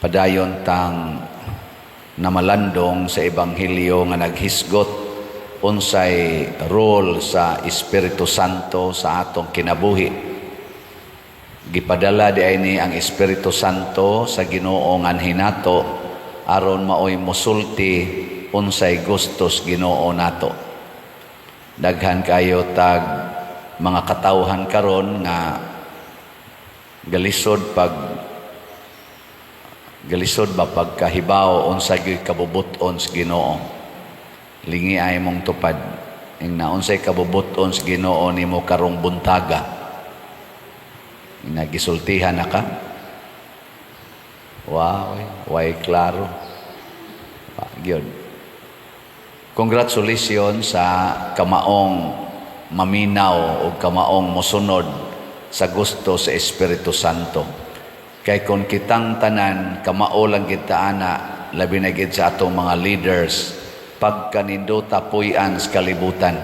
Padayon tang namalandong sa Ebanghelyo nga naghisgot unsay role sa Espiritu Santo sa atong kinabuhi. Gipadala di ay ni ang Espiritu Santo sa Ginoo nganhi nato aron maoy musulti unsay gustos Ginoo nato. Daghan kayo tag mga katawhan karon nga galisod ba pagkahibaw unsa gyud kabubut-on sa Ginoo. Lingi ay mong tupad. Ingna, unsay kabubut-on sa Ginoo nimo karong buntaga? Nagisultihan na ka? Wow, way klaro. Wa gyud. Congratulations sa kamaong maminaw o kamaong mosunod sa gusto sa Espiritu Santo. Kay kung kitang tanan kamao lang kita ana, labi na gid sa atong mga leaders, pagkanindota puy-an sa kalibutan.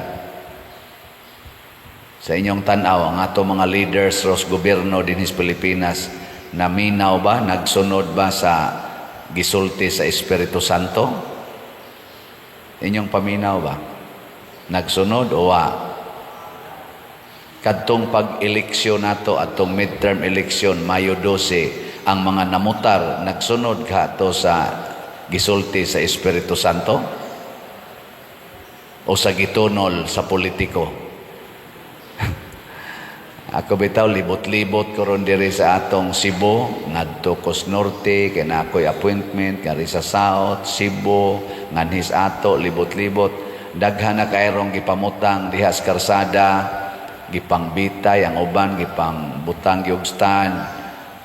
Sa inyong tanaw, ang atong mga leaders ros gobyerno dinhi sa Pilipinas, naminaw ba, nagsunod ba sa gisulti sa Espiritu Santo? Inyong paminaw ba? Nagsunod o wa? Kadtong pag-eleksyon nato, atong midterm election, Mayo 12, ang mga namutar, nagsunod ka to sa gisulti sa Espiritu Santo? O sa gitunol sa politiko? Ako bitaw, libot-libot ko ron diri sa atong Cebu, ngadto kos Norte, kay na ako'y appointment, kari sa South, Cebu, nganhi sa ato, libot-libot. Daghan na kayrong gipamutang diha sa karsada, gipangbitay ang uban, gipang butang gyud stand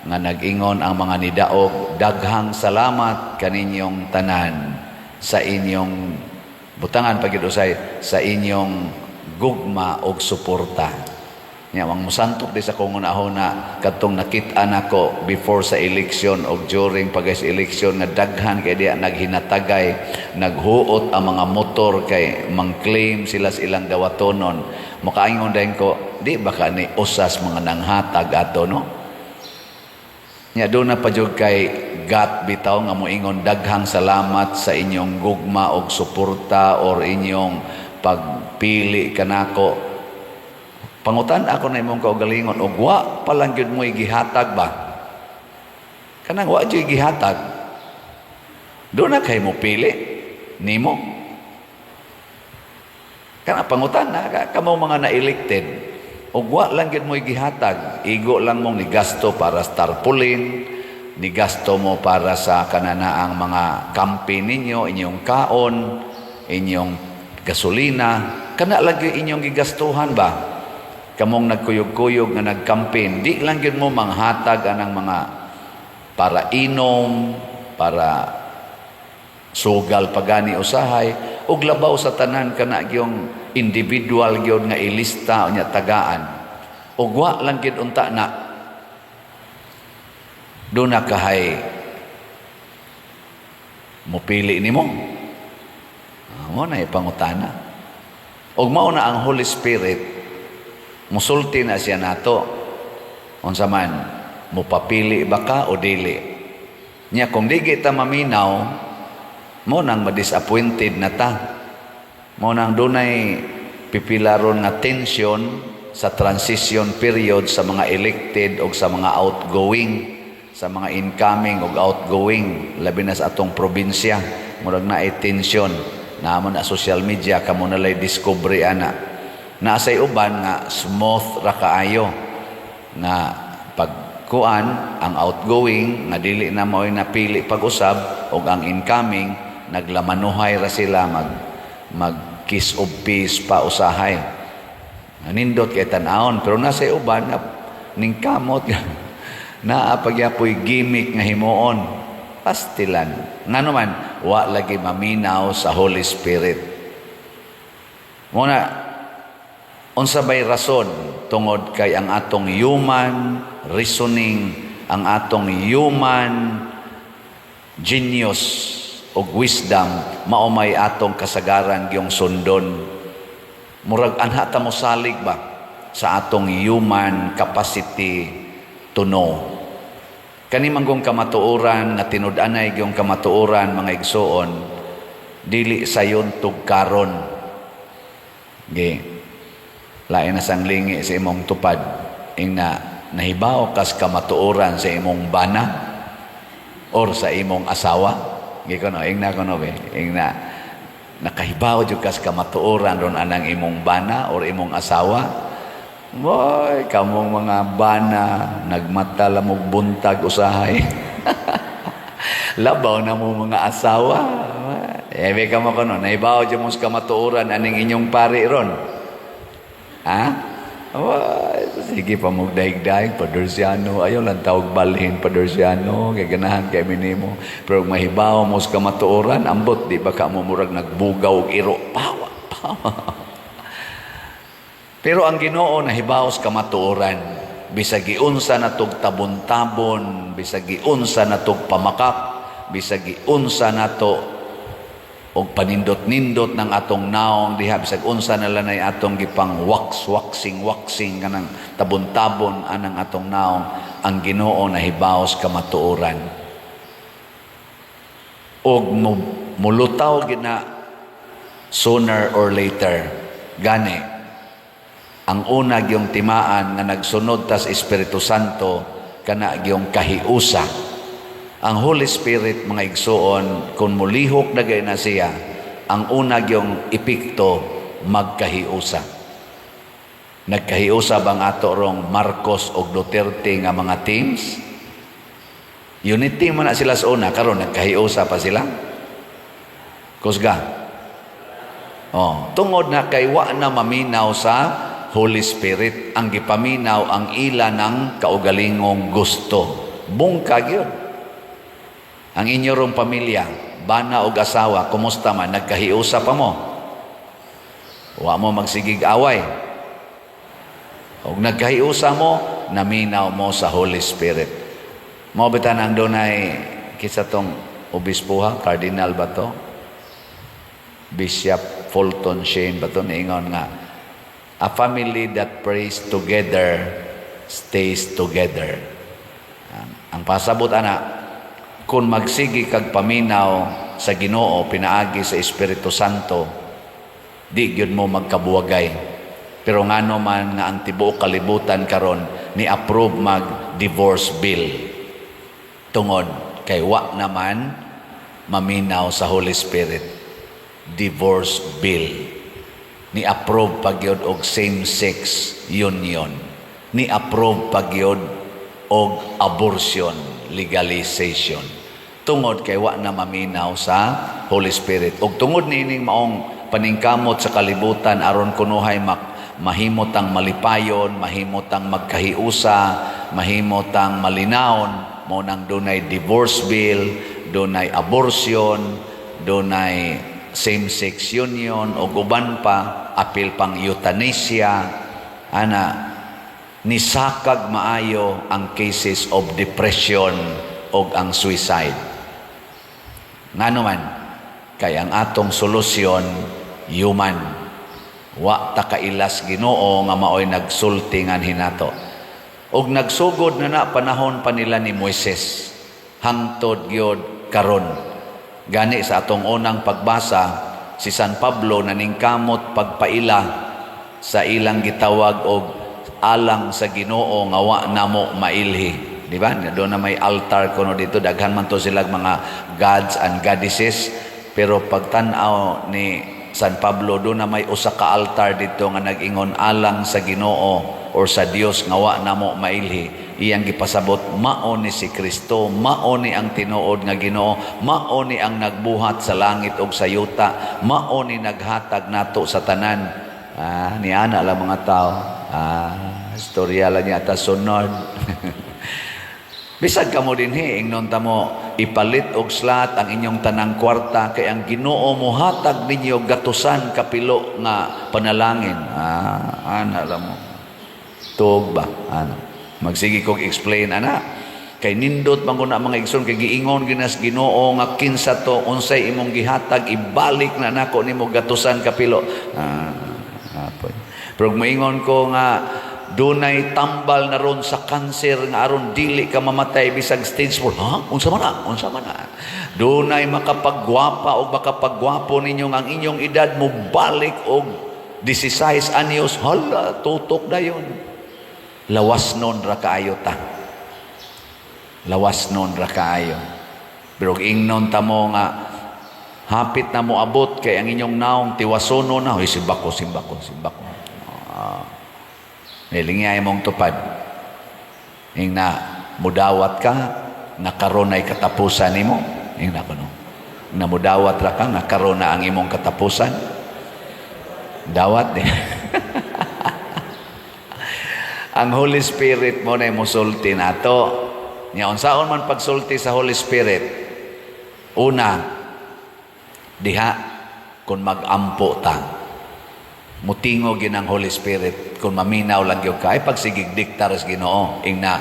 nga nag-ingon ang mga nidaog, "Daghang salamat kaninyong tanan sa inyong butangan pagid usay sa inyong gugma og suporta." Nya ang musantok di sa kong hunahuna kadtong nakit-an nako before sa election og during pag sa election nga daghan kay diya naghinatagay, naghuot ang mga motor kay mang-claim sila sa ilang dawatonon. Makaingon dayon ko, di ba ka ni usas mga nanghatag ato, no? Nya doon na pa jud kay gat bitaw nga moingon, "Daghang salamat sa inyong gugma og suporta or inyong pagpili kanako." Pangutan ako na imong kaugalingon, og wa pa lang gyud mo gihatag ba? Kanang wa gyud gihatag. Doon na kay mo pili nimo. Kana pangutan na kamo mga na-elected, og wa lang gyud mo gihatag, igo lang mong nigasto para sa tarpaulin, nigasto mo para sa kananaang mga campaign ninyo, inyong kaon, inyong gasolina, kana lang gyud inyong gigastuhan ba? Kamong nagkuyog-kuyog nga nag-campaign, di lang gyud mo manghatag anang mga para inom, para sugal pagani usahay, ug labaw sa tanan kana gyung individual gyud nga ilista unya tagaan. Ug wa lang gyud unta na doon na kahay mupili nimo. Ah, mo na ipangutana. Ug mao na ang Holy Spirit, musulti na siya nato. Unsa man, mupapili ba ka o dili? Nya kung di kita maminaw, mo nang madisappointed na ta. Mo nang dunay pipilaron nga tension sa transition period sa mga elected o sa mga outgoing, sa mga incoming o outgoing, labi na sa atong probinsya, murag naay tension. Naa man na social media, kamo na lay discovery ana. Naasay uban nga smooth ra kaayo nga pagkuan ang outgoing nga dili na mao'y napili pag-usab ug ang incoming, naglamanuhay ra sila, mag mag kiss of peace pa usahay. Nindot kay tan-awon, pero nasa uban nga ningkamot, naa pagyapoy gimmick nga himuon, pastilan. Ngano man, wa lagi maminaw sa Holy Spirit. Muna unsa bay rason? Tungod kay ang atong human reasoning, ang atong human genius ug wisdom, mao may atong kasagaran gyung sundon. Murag anha ta mosalig ba sa atong human capacity to know. Kani manggong kamatuoran nga tinud-anay gyung kamatuoran, mga igsuon, dili sayon tugkaron. Ge. Lain na sang lingi sa imong tupad. Ingna nahibaw kas kamatuoran sa imong bana or sa imong asawa. Gi kono, ingna kono be. Ingna nakahibaw jud kas kamatuoran ron anang imong bana or imong asawa. Boy, kamong mga bana, nagmata lamog buntag usahay. Labaw na mo mga asawa. Eh, be kamo kono, nahibaw jud mo sa kamatuoran aning inyong pari ron. Ha? Wah, sige pa mo daig-daig, Padersiano. Ayaw lang tawag balhin, Padersiano. Kay ganahan kay minimo. Pero kung mahibaw mo sa kamatuoran, ambot, di ba ka mo murag nagbugaw og iro? Pawa, pawa. Pero ang Ginoo nahibaw sa kamatuoran. Bisag giunsa na tog tabon-tabon, bisag giunsa na tog pamakak, bisag giunsa na to og panindot-nindot ng atong naong diha, bisag unsa na lanay atong gipang wax waxing waxing kanang tabon-tabon anang atong naong, ang Ginoo nahibaw sa kamatuoran og mulutaw gina sooner or later. Gani ang una gyung timaan nga nagsunod tas Espiritu Santo, kana gyung kahiusa. Ang Holy Spirit, mga igsuon, kung mulihok na gay na siya, ang una gyung epekto, magkahiusa. Nagkahiusa bang ato rong Marcos og Duterte nga mga teams? Unity man na sila sa una, karon nagkahiusa pa sila. Kusga. Oh, tungod na kay wa na maminaw sa Holy Spirit, ang gipaminaw ang ila ng kaugalingong gusto. Bungka gyud. Ang inyo rong pamilya, bana og asawa, kumusta man? Nagkahiusa pa mo? Wa mo magsigig away. Og nagkahiusa mo, naminaw mo sa Holy Spirit. Mao bitaw ang dunay kinsa tong obispo ha, cardinal ba to? Bishop Fulton Sheen ba to, niingon nga, "A family that prays together stays together." Ang pasabot ana, kung magsigi kag paminaw sa Ginoo pinaagi sa Espiritu Santo, di gyud mo magkabuwagay. Pero ngano man nga ang tibuok kalibutan karon ni approve mag divorce bill? Tungod kay wa naman maminaw sa Holy Spirit. Divorce bill. Ni approve pa gyud og same-sex union. Ni approve pa gyud og abortion legalization. Tungod kay wa na maminaw sa Holy Spirit. Og tungod niining maong paningkamot sa kalibutan aron kunuhay mahimot ang malipayon, mahimot ang magkahiusa, mahimot ang malinawon, mao nang dunay divorce bill, dunay abortion, dunay same-sex union o uban pa, apil pang euthanasia, ana, nisakag maayo ang cases of depression o ang suicide. Ngano man, kay ang atong solusyon human. Wa ta kailas Ginoo nga maoy nagsulti nganhi nato. Og nagsugod na na panahon pa nila ni Moises hangtod gyud karon. Gani sa atong unang pagbasa, si San Pablo naningkamot pagpaila sa ilang gitawag og alang sa Ginoo nga wa namo mailhi. Di ba? Doon na may altar kuno dito, daghan man to sila mga gods and goddesses, pero pagtan-aw ni San Pablo, doon na may usa ka altar dito nga nag-ingon alang sa Ginoo or sa Dios nga wa namo mailhi. Iyang gipasabot, mao ni si Kristo, mao ni ang tinuod nga Ginoo, mao ni ang nagbuhat sa langit ug sa yuta, mao ni naghatag nato sa tanan. Ah, niana lang mga tao. Ah, istorya lang niya ta sunod. Bisag kamo dinhi, ingnon ta mo, ipalit og slot ang inyong tanang kwarta kay ang Ginoo mohatag ninyo gatusan kapilo nga panalangin. Ah, ana lang mo. Tuog ba? Ana. Magsige kog explain ana. Kay nindot man na mga igsoon, kay giingon ginas Ginoo nga kinsa to, unsay imong gihatag, ibalik na nako nimo gatusan kapilo. Ah, apoy. Pero moingon ko nga Dunay tambal na ron sa kanser nga aron dili ka mamatay bisag stage 4. Ha? Unsa man na? Unsa man na? Dunay makapagwapa o makapagwapo ninyo ang inyong edad mo balik og 16 anyos. Hala, tutok dayon. Lawas nun ra kaayo ta. Lawas nun ra kaayo. Pero ingnon ta mo nga hapit na mo abot kay ang inyong naong tiwasono na, "Hoy, simbako, simbako, simbako." Ah. Nilingay mong tupad. Ing na mudawat ka nga karon ay katapusan nimo. Ing na kuno. Na mudawat ra ka nga karon na ang imong katapusan. Dawat di. Ang Holy Spirit mo na musulti nato. Nya unsaon man pagsulti sa Holy Spirit? Una, diha kung magampo ta. Mutingog yun ang Holy Spirit kung maminaw lang gyud ka. Ay pagsigig diktar sa Ginoo. Ing na,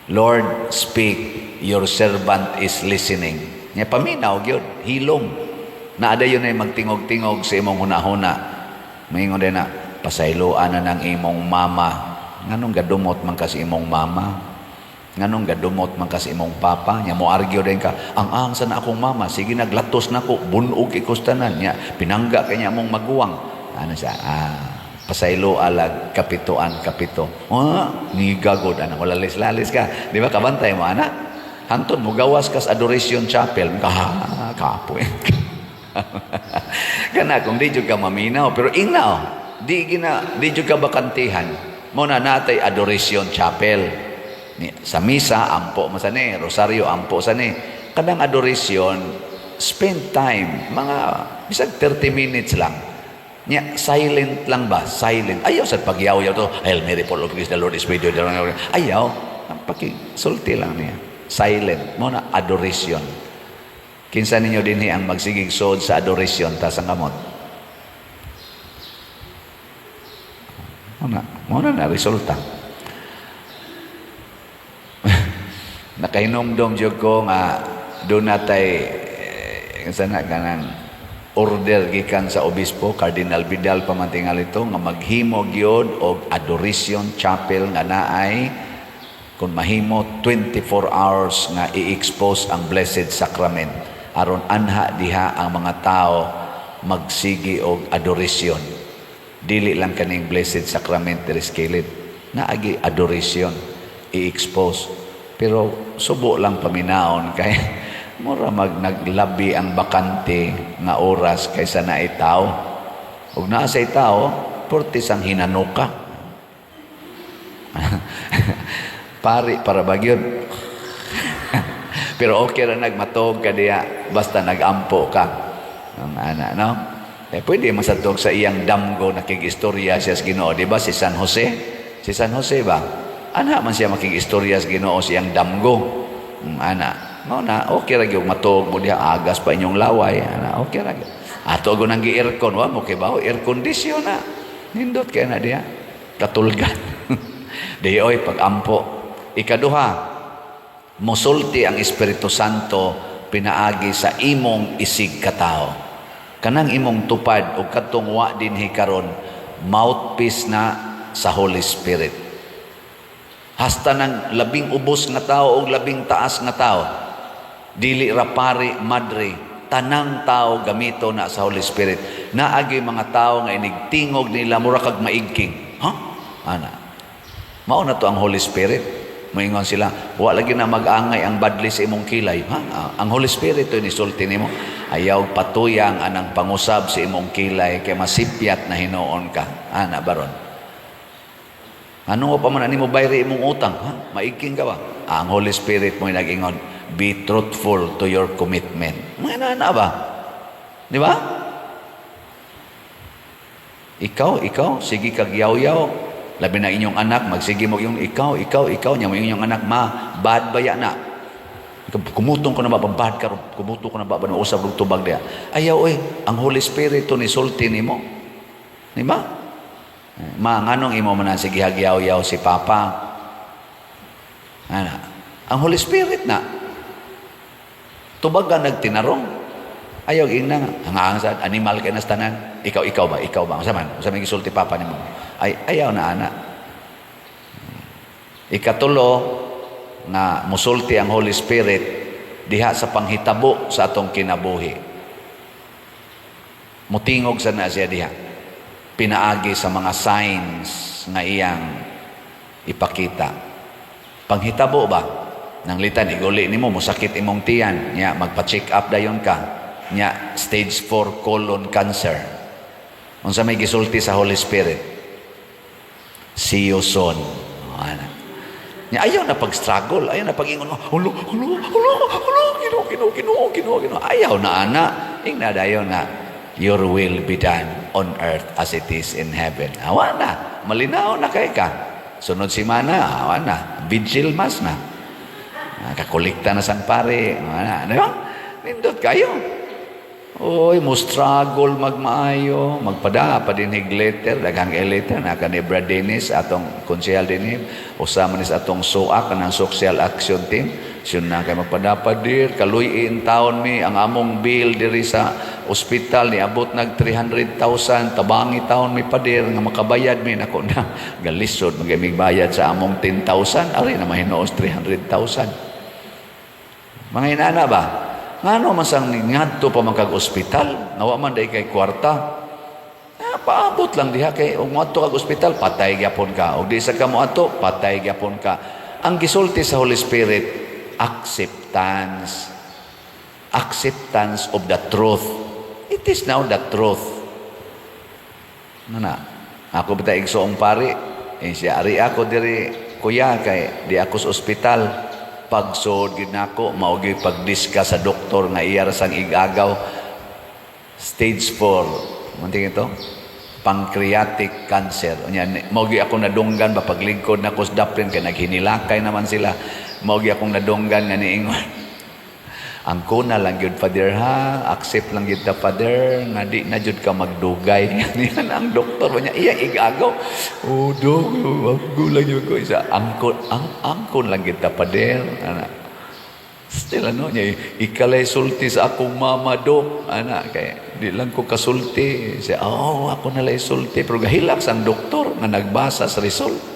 "Lord, speak, your servant is listening." Nya paminaw gyud, hilom. Naa dayon ay magtingog-tingog sa imong hunahuna. Maingon din na, "Pasayloan na ng imong mama." Nganong gadumot man ka sa imong mama? Nganong gadumot man ka sa imong papa? Nya mo argue din ka, ang sa na akong mama, sige naglatos na ko, bunog ikustanan nya, pinangga kanya mong maguwang. Ano siya? Ah, pasaylo alag kapituan kapito. Ah, nigagod ana, wala lalis ka. Di ba kabantay mo ana? Hantod mo gawas kas Adoration Chapel, ka kapoy. Kana kung di jud ka maminaw, pero ingnaw, di gina di jud ka bakantihan. Mo na natay Adoration Chapel. Ni, sa misa ampo man sa ni, rosaryo ampo sa ni. Kanang adoration, spend time mga bisag 30 minutes lang. Nya silent lang ba? Silent. Ayaw sa pagyaw-yaw to. "Hail Mary, full of grace, the Lord is with you." Ayaw. Paki sulti lang niya. Silent. Mo na adoration. Kinsa ninyo dinhi ang magsigig suod sa adoration, taas ang kamot? Mo na na resulta. Nakahinumdom jud ko nga doon natay sana kanang order gikan sa obispo Cardinal Vidal pa man tingali ito nga maghimo gyud og adoration chapel nga naay kung mahimo 24 hours nga i-expose ang Blessed Sacrament aron anha diha ang mga tao magsigi og adoration. Dili lang kaning Blessed Sacrament diri sa kilid, naagi adoration i-expose, pero subo lang paminaon kay mura mag naglabi ang bakante nga oras kaysa na tao. Ug naa sa tao, portis ang hinanuka. Pari para ba gyud? Pero okay ra nagmatog ka diya basta nagampo ka. Ang ana, no? Eh, pwede masatog sa iyang damgo nakig-istorya siya sa Ginoo, di ba? Si San Jose. Si San Jose ba? Ana man siya makig-istorya sa Ginoo sa iyang damgo. Ana. Mao na okay ra gyud matog mo diha, agas pa inyong laway, ana, okay ra gyud. Ato go nang gi-aircon, wa mo kay bawo air condition na. Nindot kay na diha. Katulgan. Di oy pag-ampo. Ikaduha, musulti ang Espiritu Santo pinaagi sa imong isig katao. Kanang imong tupad o kadtong wa dinhi karon, mouthpiece na sa Holy Spirit. Hasta ng labing ubos nga tao o labing taas nga tao, dili ra pari, madre, tanang tao gamito na sa Holy Spirit. Naagi mga tao nga inigtingog nila mura kag maigking. Ha? Ana. Mao na to ang Holy Spirit. Moingon sila, "Wa lagi na mag-angay ang badli sa imong kilay." Ha? Ah, ang Holy Spirit to nisulti nimo. "Ayaw patuyang anang pangusab sa imong kilay kay masipyat na hinuon ka." Ana baron. Ano pa man ani mo bayri imong utang? Ha? Maigking ka ba? Ah, ang Holy Spirit mo nag-ingon, "Be truthful to your commitment." Mga na ba? Di ba? Ikaw, ikaw, sige kag yaw-yaw. Labi na inyong anak, magsige mo yung ikaw, ikaw, ikaw, nya mo inyong anak, "Ma, bad baya na? Kumutong ko na ba, bad ka, kumutong ko na ba, ba usab og tubag diya?" Ayaw, oy, ang Holy Spirit to ni sulti nimo. Di ba? "Ma, nganong imo man sige hagyaw-yaw si Papa?" Ana, ang Holy Spirit na. Tubaga nagtinarong. Ayaw ingna nga. Hangaan sa animal kay nas tanan. Ikaw, ikaw ba? Ikaw ba? Unsa man? Unsa man gisulti papa nimo? Ay, ayaw na ana. Ikatulo nga musulti ang Holy Spirit diha sa panghitabo sa atong kinabuhi. Mutingog sa na siya diha. Pinaagi sa mga signs nga iyang ipakita. Panghitabo ba? Nanglitan, iguli nimo, musakit imong tiyan. Nya, magpa-check up dayon ka. Nya, stage 4 colon cancer. Unsa may gisulti sa Holy Spirit? "See you soon." Ana. Nya, ayaw na pag-struggle, ayaw na pag-ingon, "Hulo, hulo, hulo, hulo, Ginoo, Ginoo, Ginoo, Ginoo, Ginoo." Ayaw na ana. Ingna dayon nga, "Your will be done on earth as it is in heaven." Awa na, malinaw na kay ka. Sunod simana, awa na, vigil mass na. Ah, kakolekta na sang pare. Awa na, di ba? Nindot kayo. Oy, mo struggle magmaayo, magpada pa din letter, daghang letter na kani Brad Dennis atong konsehal dinhi, usa man is atong SOA, kanang Social Action Team. Siyon na kay magpada pa dir, kaluy-in taon mi ang among bill diri sa ospital niabot nag 300,000, tabangi taon mi, pader, nga makabayad mi nako na. Galisod magimig bayad sa among 10,000, ari na mahinuos 300,000. Mga inana ba? Ngano man sang ngadto pa man kag ospital, nga wa man day kay kwarta. Ah, paabot lang diha kay ug moadto kag ospital, patay gyapon ka. Ug di sa ka moadto, patay gyapon ka. Ang gisulti sa Holy Spirit, acceptance. Acceptance of the truth. It is now the truth. Ano na? Ako ba igsoong pari? Eh, siya, ari ako diri, kuya, kay di ako sa ospital. Pagsod gid nako, mao gyud pag-discuss sa doktor nga iya ra sang igagaw. Stage 4. Munting ito? Pancreatic cancer. Unya, mao gyud ako nadunggan ba paglingkod nako sa daplin kay naghinilakay naman sila. Mao gyud akong nadunggan nga niingon. Ang kuna lang gyud, Father, ha, accept lang gyud ta, Father, nga di na jud ka magdugay. Niyan ang doktor niya iya igagaw. "Oh, dok, ako lang yun ko isa. Angkon, ang angkon lang gyud ta, Father." Ana. Still ano niya, "Ikalay sulti sa akong mama, dok." Ana, kay di lang ko kasulti. Siya, "Oh, ako na lang sulti." Pero gahilak ang doktor nga nagbasa sa result.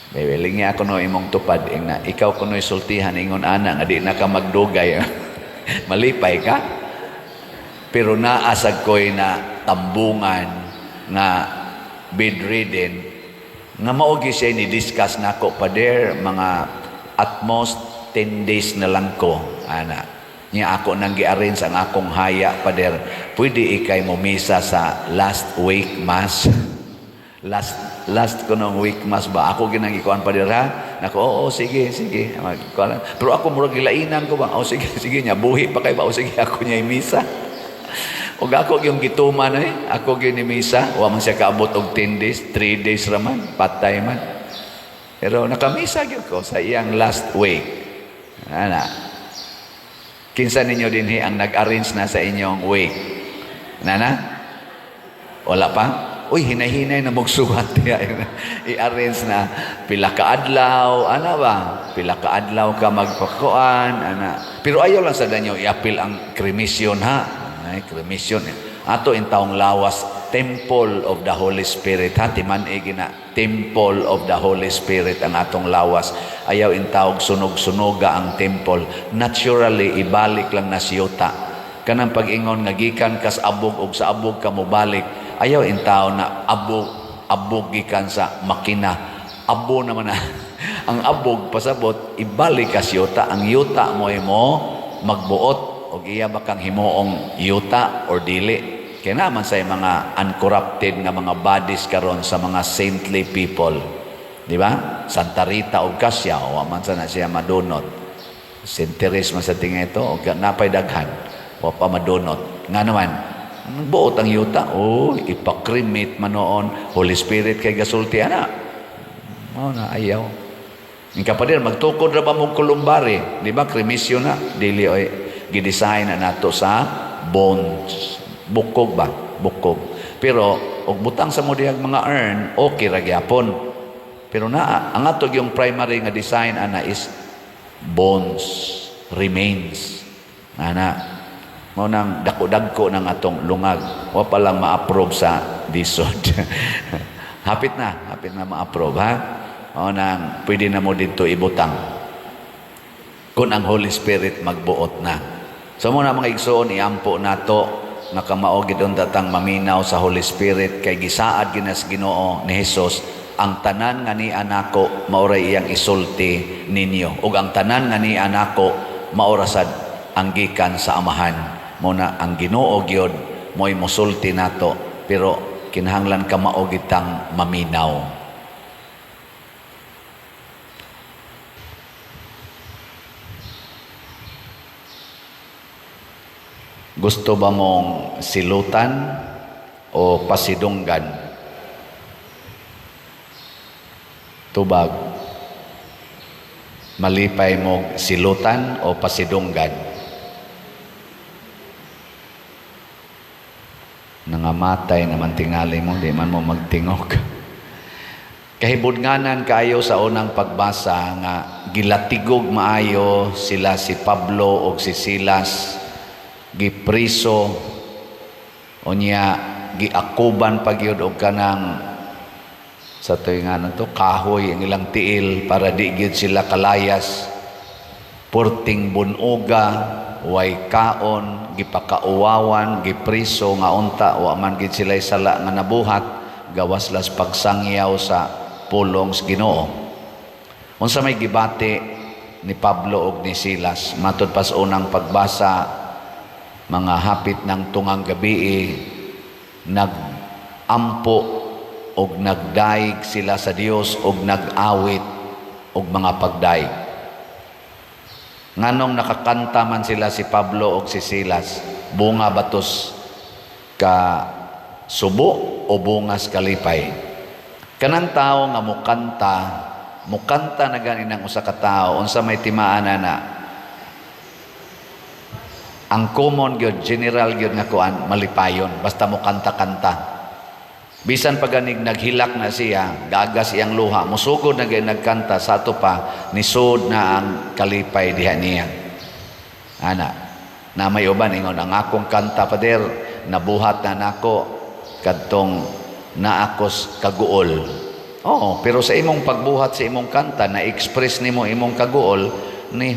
May niya ako no imong tupad ing na ikaw kuno'y sultihan ingon ana nga di na ka magdugay. Malipay ka. Pero naasag ko'y na tambungan nga bedridden nga mao gyud siya ni discuss nako, "Pader, mga at most 10 days na lang ko," ana. Niya ako nang gi-arrange ang akong haya, "Pader, pwede ikay mo misa sa last wake mass." Last last ko ng wake mass ba ako ginang ikuan pa dira nako. "Oo, sige, sige." Magkuan, pero ako murag gilainan ko ba. "Oh, sige, sige." Niya buhi pa kay ba. "Oh, sige, ako niya misa." Ug ako yung gituman eh, ako gyud ni misa. Wa man siya kaabot og 10 days, 3 days ra man, patay man. Pero nakamisa gyud ko sa iyang last wake, ana. Kinsa ninyo dinhi ang nag-arrange na sa inyong wake? Nana wala pa? Uy, hinay-hinay na magsuwat. I-arrange na pila ka adlaw, ana ba? Pila ka adlaw ka magpakuan, ana. Pero ayaw lang sa danyo i-apil ang cremation ha. Ay, cremation. Ato in taong lawas, temple of the Holy Spirit ha, timan gina, temple of the Holy Spirit ang atong lawas. Ayaw in tawag sunog-sunuga ang temple. Naturally, ibalik lang na siyuta. Kanang pag-ingon nga gikan kas abog og sa abog ka mobalik, ayaw in tao na abog abog gikan sa makina. Abo naman na ang abog, pasabot ibalik ka yuta. Ang yuta mo mo magbuot og iya ba kang himuong yuta or dili. Kaya naman sa mga uncorrupted nga mga bodies karon sa mga saintly people, di ba? Santa Rita og Cassia, wa man sa na siya madunot. Saint Therese man sa tinga ito og napay daghan wa pa madunot. Nga naman buot ang yuta, oh, ipa-cremate man noon. Holy Spirit kay gasulti ana. Mao na ayaw. Ang kapadir, magtukod ra ba mong columbary? Di ba? Cremation na. Dili oy, gidesign na nato sa bones. Bukog ba? Bukog. Pero, og butang sa mo dihag mga urn, okay ra gyapon. Pero na, ang ato yung primary nga design ana is bones, remains. Ana, mao nang dako-dagko ng atong lungag. Wa pa lang ma-approve sa DHSUD. Hapit na ma-approve ha. O nang pwede na mo dito ibutang. Kung ang Holy Spirit magbuot na. So muna, mga igsoon, iampo nato nga kamao gid unta tang maminaw sa Holy Spirit kay gisaad ginas Ginoo ni Jesus, ang tanan nga ni nako maoray iyang isulti ninyo, ug ang tanan nga ni nako maora sad ang gikan sa Amahan. Mo na ang Ginoo gyud mo'y mosulti nato, pero kinahanglan kamao gid tang maminaw. Gusto ba mong silutan o pasidunggan? Tubag. Malipay mo silutan o pasidunggan? Nangamatay naman tingali mo, di man mo magtingog. Kahibudnganan kaayo sa unang pagbasa nga gilatigog maayo sila si Pablo og si Silas, gipriso, unya giakuban pa gyud og kanang sa tuig nga to kahoy ang ilang tiil para di gyud sila kalayas. Purting bunuga, way kaon, gipakauwawan, gipriso nga unta wa man gid sila sala nga nabuhat, gawas las pagsangyaw sa pulong sa Ginoo. Unsa may gibati ni Pablo og ni Silas matud pas unang pagbasa, mga hapit ng tungang gabi, nag-ampo og nagdaig sila sa Dios og nag-awit og mga pagdaig. Nganong nakakanta man sila si Pablo og si Silas? Bunga batos ka subo o bungas kalipay? Kanang tao nga mukanta, mukanta na gani ng usa ka tawo, unsa may timaan na? Ang common gyud, general gyud nga kuan, malipayon basta mo kanta-kanta. Bisan pa ganig naghilak na siya, gagas iyang luha, musugod na gyud nagkanta, sa ato pa nisud na ang kalipay diha niya. Ana, na may uban ingon, ang akong kanta, pader, nabuhat na nako kadtong naakos kaguol. Oo, pero sa imong pagbuhat sa imong kanta, na-express nimo imong kaguol, ni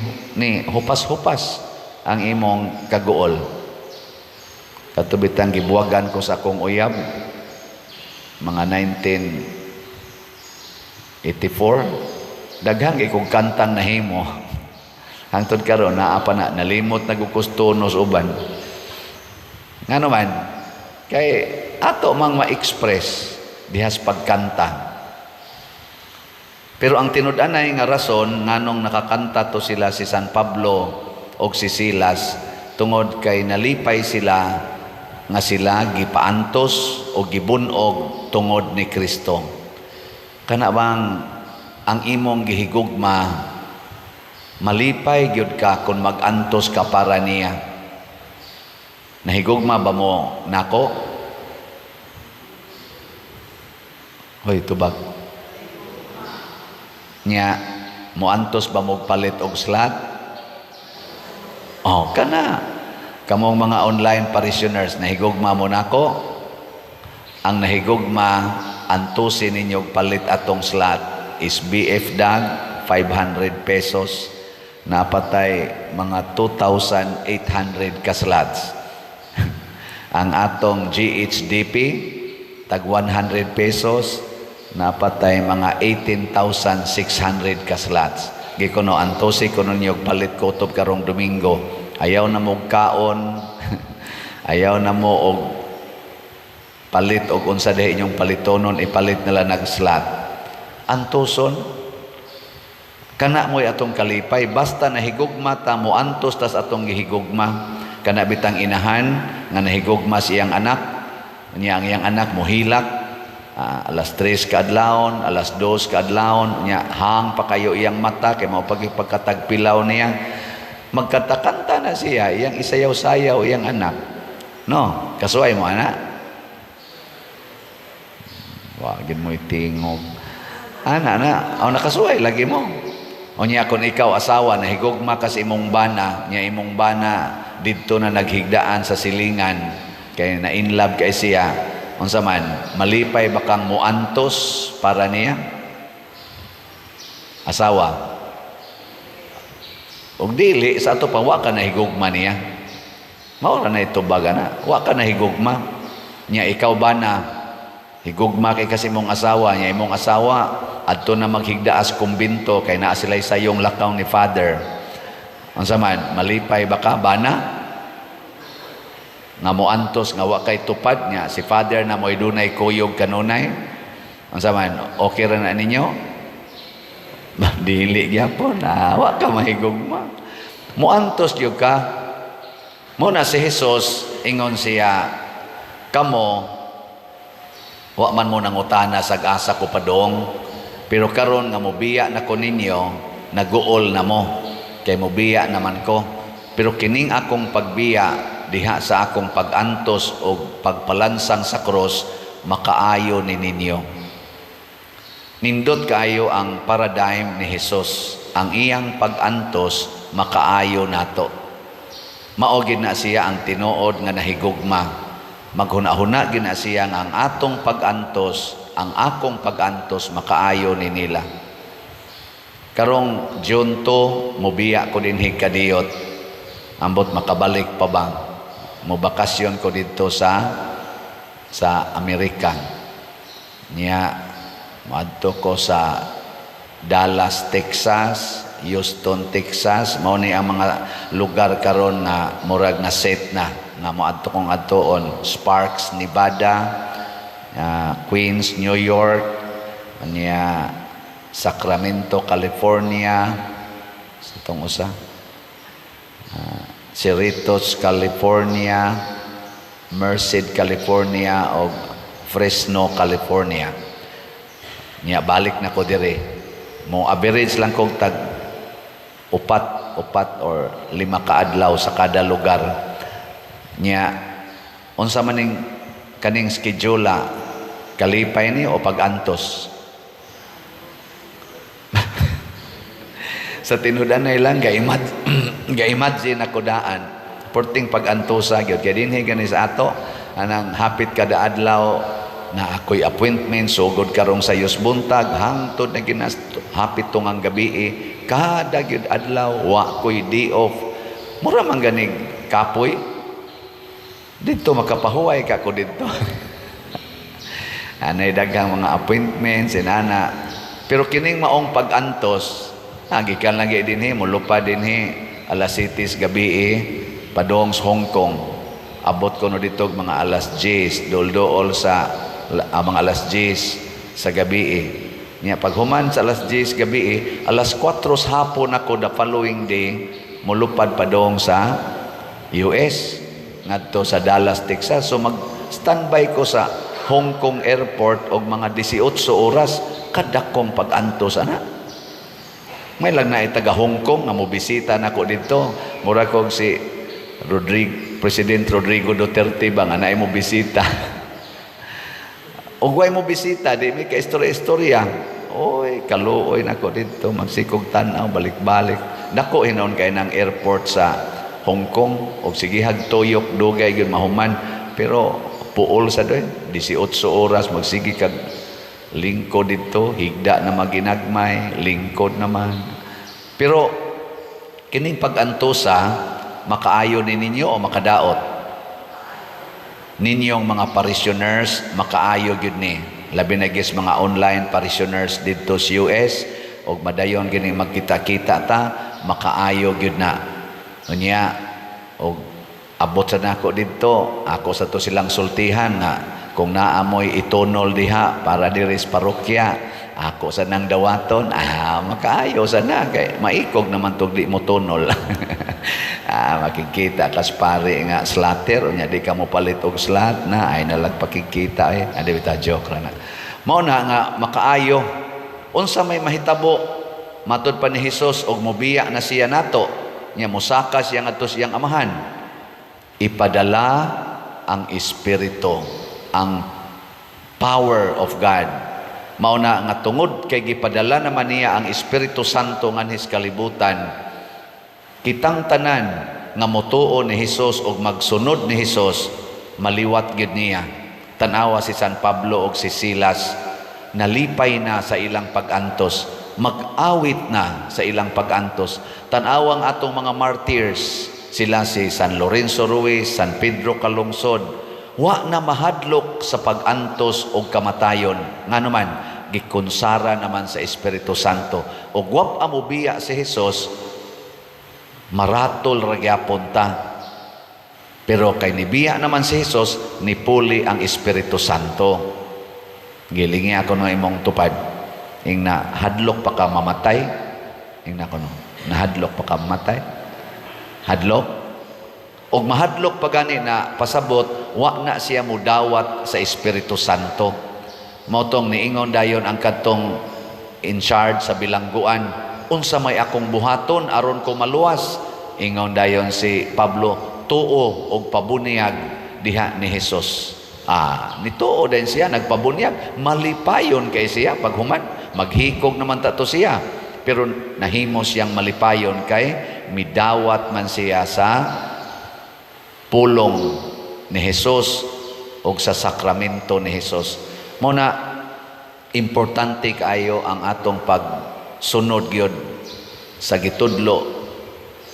hupas-hupas ang imong kaguol. Katubitang gibuwagan ko sa akong uyab, mga 1984, daghang ikong kantang nahimo. Hangtod karon naa pa na, nalimot na gukustonos uban. Ngano man, kay ato mang ma-express dihas pagkanta. Pero ang tinud-anay nga rason nganong nakakanta to sila si San Pablo og si Silas, tungod kay nalipay sila nga sila gipaantos o gibunog tungod ni Kristo. Kana bang ang imong gihigugma, malipay gyud ka kung magantos ka para niya? Nahigugma ba mo nako? Hoy, tubag. Nya, moantos ba mo palit og slot? Oh, kana. Kamong mga online parishioners, nahigugma mo nako? Ang nahigugma, antusin ninyo palit atong slot is BF Dag, 500 pesos. Napatay mga 2,800 ka slots. Ang atong GHDP, tag 100 pesos, napatay mga 18,600 ka slots. Gikuno, antusi kuno ninyo palit kutob karong Domingo. Ayaw na mo kaon, ayaw na mo og palit og unsa diha inyong palitonon, ipalit nila nag-slot. Antuson, kana mo'y atong kalipay, basta nahigugma ta mo antos tas atong gihigugma. Kana bitang inahan nga nahigugma siyang anak, niya ang iyang anak mohilak, alas 3 kaadlawon, alas 2 kaadlawon, niya hang pa kayo iyang mata kay mao pagkatagpilaw niya. Magkanta-kanta na siya, iyang isayaw-sayaw iyang anak. No, kasuay mo anak. Wa gid mo itingog. Ana na, aw nakasuay lagi mo. Unya kon ikaw asawa nahigugma ka sa imong bana, nya imong bana didto na naghigdaan sa silingan kay na in love kay siya. Unsa man, malipay ba kang muantos para niya? Asawa. Ug dili sa ato pa, wa ka nahigugma niya. Mao ra na itubag ana. Wa ka nahigugma. Nya ikaw ba na higugma kay kasi imong asawa niya, imong asawa adto na maghigdaas kumbinto kay naa sila'y sayong lakaw ni Father. Unsa man, malipay ba ka bana? Nga moantos nga wa kay tupad niya si Father na mo'y dunay kuyog kanunay. Unsa man, okay ra na ninyo? Dili gyapon na wa ka mahigugma. Moantos gyud ka. Mo na si Jesus, ingon siya, "Kamo wa man mo nangutana sa asa ko padong, pero karon nga mobiya na ko ninyo, naguol na mo kay mobiya naman ko. Pero kining akong pagbiya diha sa akong pagantos o pagpalansang sa cross, makaayo ni ninyo." Nindot kaayo ang paradigm ni Jesus. Ang iyang pagantos makaayo nato. Mao gid na siya ang tinuod nga nahigugma. Maghuna-huna gid na siya nga ang atong pagantos, ang akong pagantos, makaayo ni nila. Karong June 2, mobiya ko dinhi kadiyot. Ambot makabalik pa ba? Mo bakasyon ko didto sa Amerika. Nya moadto ko sa Dallas, Texas, Houston, Texas. Mao ni ang mga lugar karon nga murag na set na nga moadto kong adtoon. Sparks, Nevada, Queens, New York, nya Sacramento, California, sa itong usa, Cerritos, California, Merced, California, o Fresno, California. Nya balik na ko dire. Mo average lang kog tag upat or lima ka adlaw sa kada lugar. Nya unsa man ning kaning schedule, kalipay ni o pag-antos? Sa tinud-anay lang, ga-imagine ako daan perting pag-antosa gyud kay dinhi gani sa ato anang hapit kada adlaw na ako'y appointment, sugod karong sayos buntag hangtod na ginas hapit tungang gabi, kada gyud adlaw wa ko'y day off. Mura man ganig kapoy didto, makapahuway ka ko didto, anay daghang mga appointments inana. Pero kining maong pag-antos, gikan lagi dinhi, molupad dinhi alas 7 gabi padong sa Hong Kong. Abot ko no dito mga alas 10, dol-dool sa mga alas 10 sa gabi. Nya paghuman sa alas 10 gabi, alas 4 sa hapon ako the following day molupad padong sa US ngadto sa Dallas, Texas. So mag standby ko sa Hong Kong Airport og mga 18 oras. Kadakong pag-antos ana. May lang na taga Hong Kong nga mobisita nako didto. Mura kog si Rodrigo, President Rodrigo Duterte ba nga naay mo bisita. Ug way mo bisita, di mi ka istorya-istorya. Oy, kaluoy nako didto, magsikog tan-aw, balik-balik. Dako hinuon kay ng airport sa Hong Kong og sigihag tuyok, dugay gyud mahuman. Pero puol sa doy, 18 oras magsige kag lingkod didto, higda na maginagmay, lingkod naman. Pero kining pag-antosa, makaayo ni ninyo o makadaot? Ninyong mga parishioners, makaayo gyud ni. Labi na gis mga online parishioners didto sa US og madayon gini magkita-kita ta, makaayo gyud na. Unya og abot sa nako didto, ako sa to silang sultihan nga kung naamoy itunol diha para diri sa parokya, ako sa nang dawaton. Ah, makaayo sa na kay maikog naman tug di mo tunol. Ah, makikita kas pare nga slatter, unya di ka mo palit og slat na ay nalag pakikita eh. Adi bita, joke ra na. Mao na nga makaayo. Unsa may mahitabo matud pa ni Hesus og mobiya na siya nato, nya mosaka siya ngadto siyang Amahan? Ipadala ang Espiritu, ang power of God. Mao na nga tungod kay gipadala naman niya ang Espiritu Santo nganhis kalibutan, kitang tanan nga motuo ni Hesus og magsunod ni Hesus, maliwat gyud niya. Tan-awa si San Pablo og si Silas, nalipay na sa ilang pag-antos. Mag-awit na sa ilang pag-antos. Tan-awang atong mga martyrs, sila si San Lorenzo Ruiz, San Pedro Calungsod, wa na mahadlok sa pag-antos og kamatayon. Ngano man, gikonsara naman sa Espiritu Santo. Og wa pa mobiya si Jesus, maratol ra gyapon ta. Pero kay nibiya naman si Jesus, nipuli ang Espiritu Santo. Gilingi ako no imong tupad. Ingna, "Hadlok pa ka mamatay?" Ingna ko no, "Nahadlok pa ka mamatay? Hadlok?" Og mahadlok pa gani na, pasabot, wa na siya mudawat sa Espiritu Santo. Mao tong niingon dayon ang kadtong in charge sa bilangguan, "Unsa may akong buhaton aron ko maluwas?" Ingon dayon si Pablo, "Tuo og pabunyag diha ni Jesus." Ah, nituo din siya, nagpabunyag, malipayon kay siya paghuman, maghikog naman ta to siya. Pero nahimo siyang malipayon kay midawat man siya sa pulong ni Jesus og sa sakramento ni Jesus. Mao na importante kaayo ang atong pagsunod gyud sa gitudlo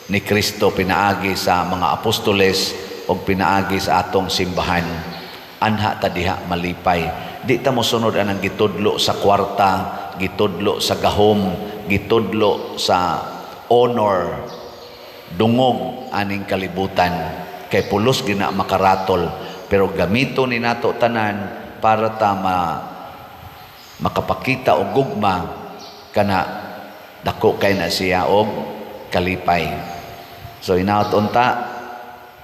ni Kristo pinaagi sa mga apostoles o pinaagi sa atong simbahan. Anha ta diha malipay. Di ta mosunod anang gitudlo sa kwarta, gitudlo sa gahom, gitudlo sa honor, dungog aning kalibutan. Kay pulos gina makaratol, pero gamito ni nato tanan para ta makapakita og gugma kana, dako kay na siya og kalipay. So inaot unta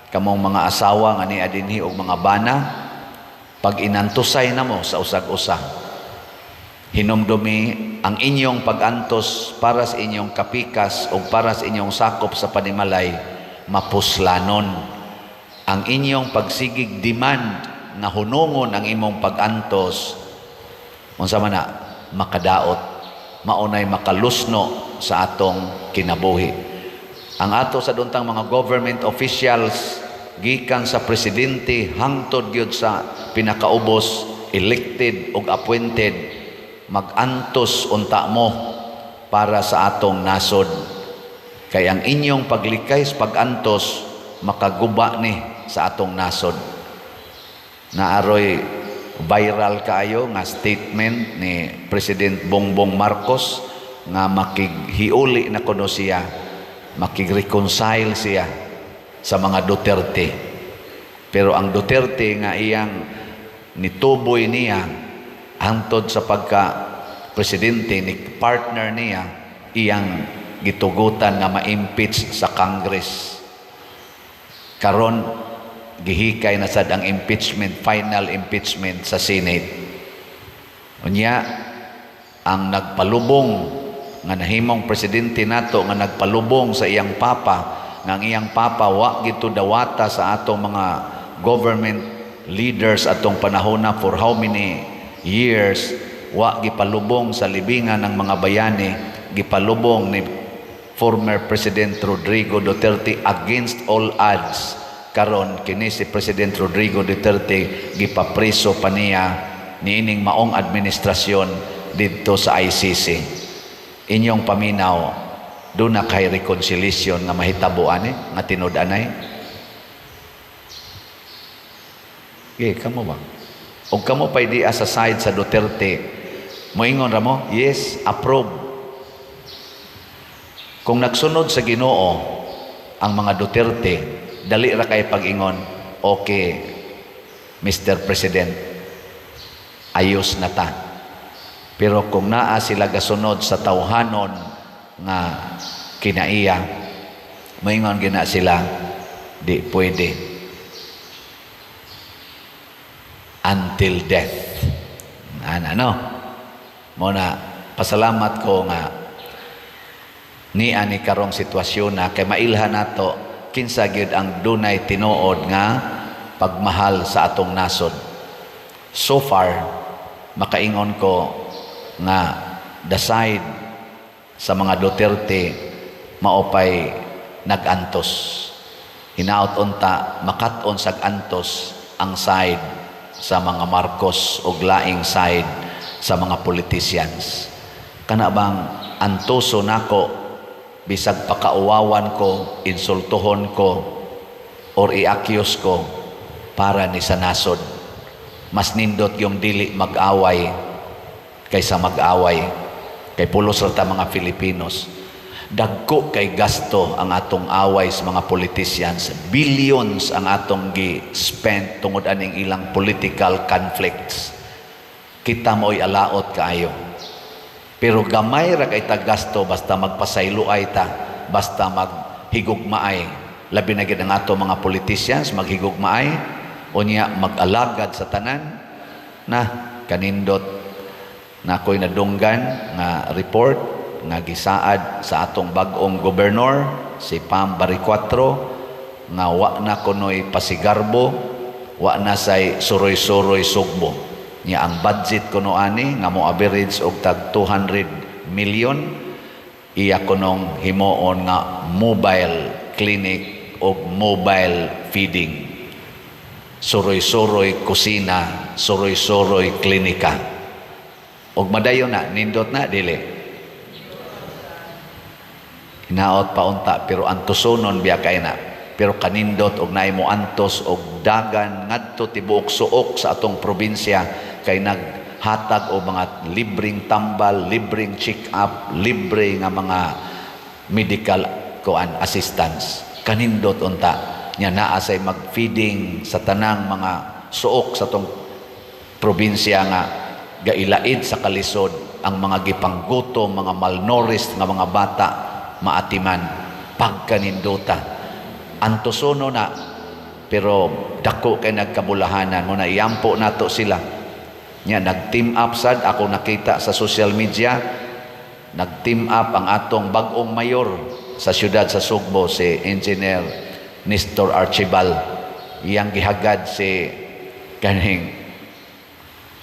kamong mga asawa nga nia dinhi og mga bana, pag inantusay na mo sa usag-usa, hinumdumi ang inyong pag-antos para sa inyong kapikas o para sa inyong sakop sa panimalay, mapuslanon. Ang inyong pagsigig demand nga hunungon ang imong pag-antos, unsa man na makadaot, maunay makalusno sa atong kinabuhi. Ang ato sa duntang mga government officials, gikan sa presidente hangtod gyud sa pinakaubos, elected ug appointed, magantos unta mo para sa atong nasod, kay ang inyong paglikay sa pag-antos makaguba ni sa atong nasod. Naaroy viral kaayo nga statement ni President Bongbong Marcos nga makighiuli na kuno siya, makig-reconcile siya sa mga Duterte. Pero ang Duterte nga iyang nituboy niya hangtod sa pagka presidente, ni partner niya, iyang gitugutan nga ma-impeach sa Congress. Karon gihikay na sad ang impeachment, final impeachment sa Senate. Unya ang nagpalubong nga nahimong presidente nato, nga nagpalubong sa iyang papa, nga ang iyang papa wa gito dawata sa atong mga government leaders atong panahona for how many years, wa gipalubong sa libingan ng mga bayani, gipalubong ni former President Rodrigo Duterte against all odds. Karon kini si President Rodrigo Duterte gipapreso pa niya niining maong administrasyon didto sa ICC. Inyong paminaw, duna kay reconciliation nga mahitabo ani nga tinud-anay? Okay, kamo ba? Og kamo pa'y di sa side sa Duterte, moingon ra mo, "Yes, approve." Kung nagsunod sa Ginoo ang mga Duterte, dali ra kay pag-ingon, "Okay, Mr. President, ayos na ta." Pero kung naa sila gasunod sa tawhanon nga kinaiya, moingon gina sila, "Di pwede." Until death. Ano, ano? Mao na, pasalamat ko nga niya ni karong sitwasyon na kay mailhan nato kinsa gyud ang dunay tinuod nga pagmahal sa atong nasod. So far, makaingon ko nga the side sa mga Duterte maupay nag-antos. Hinaot unta makat-on sag antos ang side sa mga Marcos o laing side sa mga politicians. Kana bang Antuso nako bisag pakauwawan ko, insultuhon ko or i-accuse ko para ni sa nasod. Mas nindot yung dili mag-away kaysa mag-away. Kay pulos ra ta mga Filipinos. Dagko kay gasto ang atong away sa mga politicians. Billions ang atong gi-spend tungod aning ilang political conflicts. Kita mo'y alaot kaayo. Pero gamay ra kay ta gasto basta magpasayloay ta, basta maghigugmaay. Labi na gid ang ato mga politicians maghigugmaay, unya mag-alagad sa tanan na kanindot. Na ako'y nadunggan nga report nga gisaad sa atong bag-ong gobernador, si Pam Baricuatro, nga wa na kunoy pasigarbo, wa na say suroy-suroy sugbo niya. Ang budget kuno ani nga mo average og tag 200 million, iya kunong himuon nga mobile clinic og mobile feeding, suroy-suroy kusina, suroy-suroy klinika. Og madayon na, nindot na dili? Hinaot pa unta, pero antusonon biya kay na. Pero kanindot og naay mo antos og dagan ngadto tibuok suok sa atong probinsya kay naghatag og mga libreng tambal, libreng check-up, libre nga mga medical kuan assistance. Kanindot unta nya naa say mag-feeding sa tanang mga suok sa atong probinsya nga gailaid sa kalisod, ang mga gipanggutom, mga malnourished nga mga bata maatiman. Pagkaninduta, antusono na, pero dako kay nagkabulahanan mo na. Iampo nato sila nya. Nag-team up sad ako nakita sa social media, nag-team up ang atong bag-ong mayor sa siyudad sa Sugbo, si Engineer Nestor Archibal. Iyang gihagad si kaning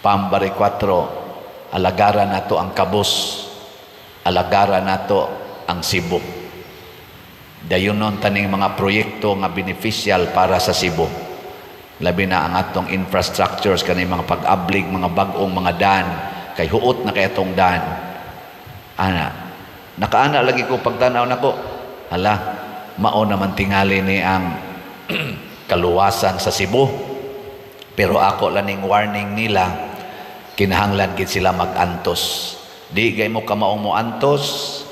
Pam Baricuatro, alagaran nato ang kabus, alagaran nato ang Cebu, dayunon taning mga proyekto nga beneficial para sa Cebu, labi na ang atong infrastructures, kaning mga pag-ablig mga bag-ong mga daan, kay huot na kay atong daan. Ana, nakaana lagi ko pagtanaw nako, hala, mao naman tingali ni ang kaluwasan sa Cebu. Pero ako laning warning nila, kinahanglan gid sila mag-antos. Di gay mo kamaong mo antos,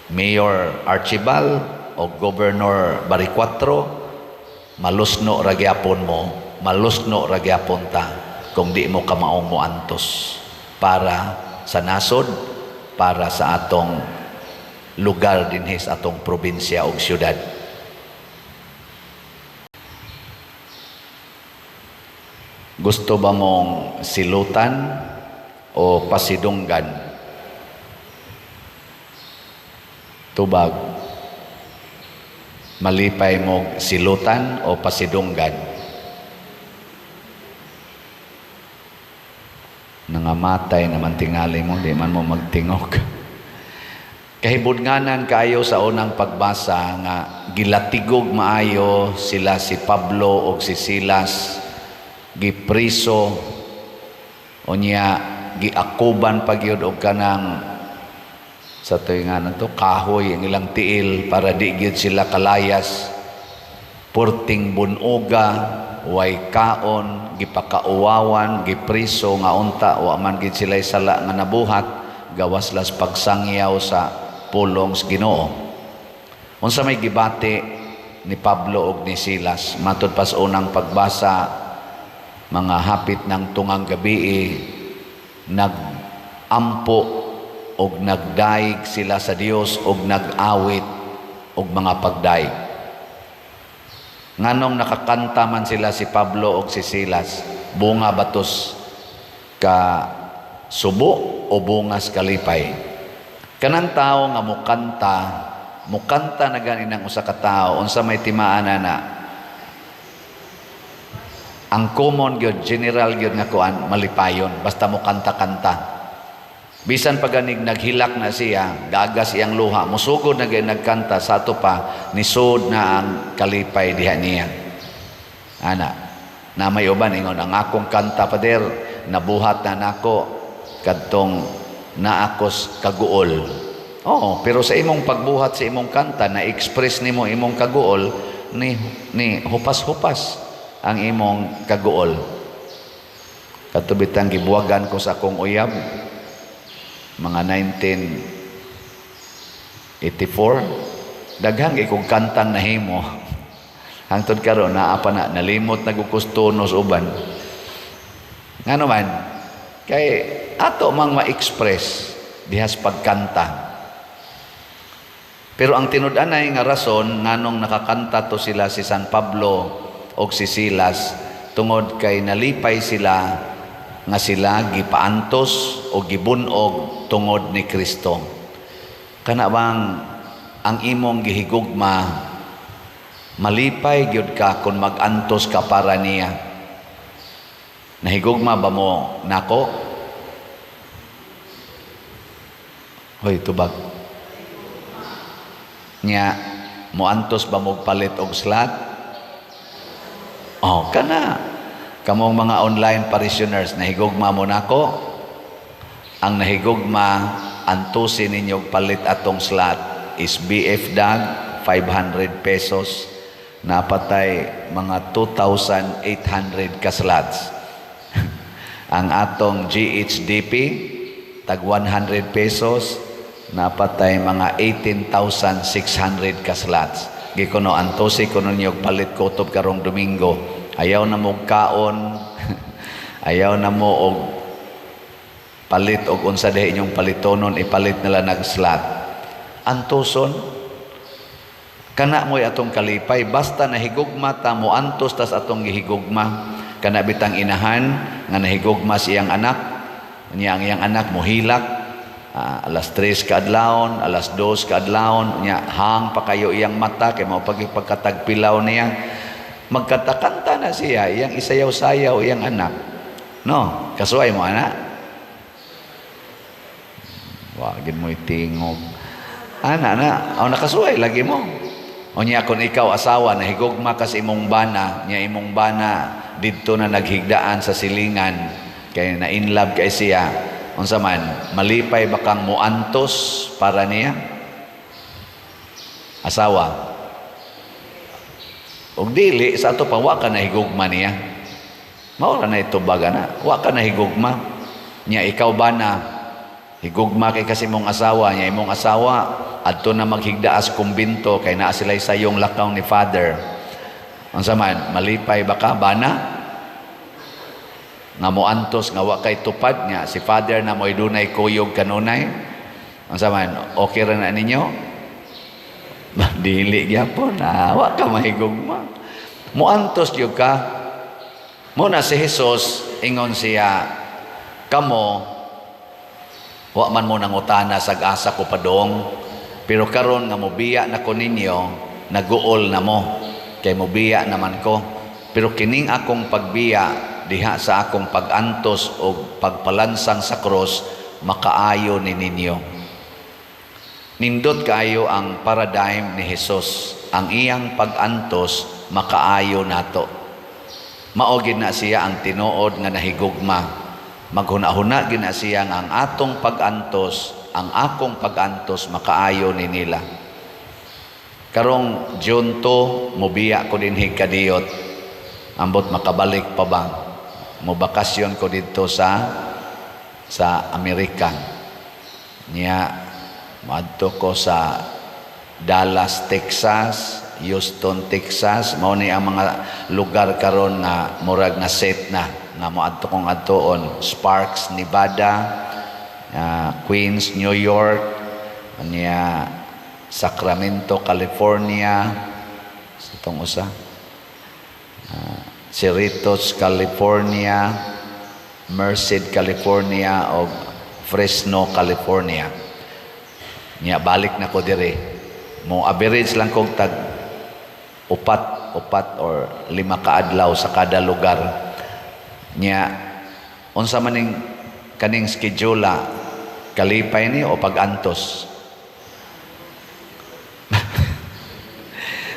Mayor Archibald o Governor Baricuatro, malusno ra gyapon mo, malusno ra gyapon ta kung di mo kamaong mo antos para sa nasod, para sa atong lugar dinhi sa atong probinsya ug syudad. Gusto ba mong silutan o pasidunggan? Tubag. Malipay mo silutan o pasidunggan? Nangamatay naman tingali mo, di man mo magtingog. Kahibudnganan kaayo sa unang pagbasa nga gilatigog maayo sila, si Pablo og si Silas, gipriso, unya giakuban pa gyud og kanang sa tuig nga to kahoy ang ilang tiil para di gyud sila kalayas. Purting bunuga, way kaon, gipakauwawan, gipriso nga unta wa man gid sila sala nga nabuhat gawas las pagsangyaw sa pulong sa Ginoo. Unsa may gibati ni Pablo og ni Silas? Matud pa sa unang pagbasa, mga hapit ng tungang gabi, nag-ampo og nagdaig sila sa Dios og nag-awit og mga pagdaig. Nganong nakakanta man sila, si Pablo og si Silas? Bunga batos ka subo o bungas kalipay? Kanang tao nga mukanta, mukanta na gani ng usa ka tawo, unsa may timaan na? Ang common gyud, general gyud nga kuan, malipayon basta mo kanta-kanta. Bisan pa ganig naghilak na siya, gagas iyang luha, musugod na gay nagkanta, sa ato pa nisod na ang kalipay diha niya. Ana, na may uban ingon, "Ang akong kanta, pader, nabuhat na nako kadtong naakos kaguol." Oo, pero sa imong pagbuhat sa imong kanta, na express nimo imong kaguol, ni hupas-hupas ang imong kaguol. Kato bitang gibuwagan ko sa akong uyab, mga 1984, daghan kay kong kantang nahimo. Hangtod karon naa pa na, nalimot na gud tonos uban. Ngano man, kay ato mang ma-express dihas pagkanta. Pero ang tinud-anay nga rason nganong nakakanta to sila, si San Pablo og si Silas, tungod kay nalipay sila nga sila gipaantos o gibunog tungod ni Kristo. Kana bang ang imong gihigugma, malipay gyud ka kung magantos ka para niya? Nahigugma ba mo nako? Hoy, tubag. Nya, moantos ba mo palit og slot? Oh, kana. Kamong mga online parishioners, nahigugma mo nako? Ang nahigugma, antusin ninyo palit atong slot is BF Dag, 500 pesos. Napatay mga 2,800 ka slots. Ang atong GHDP, tag 100 pesos, napatay mga 18,600 ka slots. Gikuno, antosi kuno ninyo palit kutob karong Domingo. Ayaw na mo kaon, ayaw na mo og palit og unsa diha inyong palitonon, ipalit nila nag-slot. Antoson, kana mo'y atong kalipay, basta nahigugma ta, mo antos tas atong gihigugma. Kana bitang inahan nga nahigugma siyang anak, niya ang iyang anak mohilak alas 3 kaadlawon, alas 2 kaadlawon, niya hang pa kayo iyang mata kay mao pagkatagpilaw niya. Magkanta-kanta na siya, iyang isayaw-sayaw iyang anak. No, kasuay mo ana. Wagin mo itingog. Ana na, aw nakasuay lagi mo. O niya kung ikaw asawa, nahigugma ka sa imong bana, niya imong bana didto na naghigdaan sa silingan kay na in love kay siya. Unsa man, malipay ba kang muantos para niya? Asawa. Og dili sa ato pa, wa ka nahigugma niya. Mao ra na itubag ana. Wa ka nahigugma. Nya ikaw ba na higugma kay kasi imong asawa, nya imong asawa adto na maghigdaas kumbinto kay naa sila'y sayong lakaw ni Father. Unsa man, malipay ba ka bana? Nga moantos nga wa kay tupad nya si Father na mo'y dunay kuyog kanunay. Unsa man, okay ra na ninyo? Dili gyapon na wa ka mahigugma. Moantos gyud ka. Mo na si Jesus, ingon siya, "Kamo wa man mo nangutana sa asa ko padong, pero karon nga mobiya na ko ninyo, naguol na mo kay mobiya naman ko. Pero kining akong pagbiya diha sa akong pagantos o pagpalansang sa krus, makaayo ni ninyo." Nindot kaayo ang paradigm ni Jesus. Ang iyang pag-antos makaayo nato. Mao gid na siya ang tinuod nga nahigugma. Maghuna-huna gid na siya nga ang atong pag-antos, ang akong pag-antos makaayo ni nila. Karong June 2, mobiya ko dinhi kadiyot. Ambot makabalik pa ba? Mobakasyon ko didto sa Amerika. Niya moadto ko sa Dallas, Texas, Houston, Texas. Mao ni ang mga lugar karon nga murag na set na nga moadto kong adtoon. Sparks, Nevada, Queens, New York, niya Sacramento, California, sa itong usa, Cerritos, California, Merced, California, o Fresno, California. Niya balik na ko dire. Mo average lang kog tag upat or lima ka adlaw sa kada lugar. Niya unsa man ning kaning schedule, kalipay ni o pag-antos?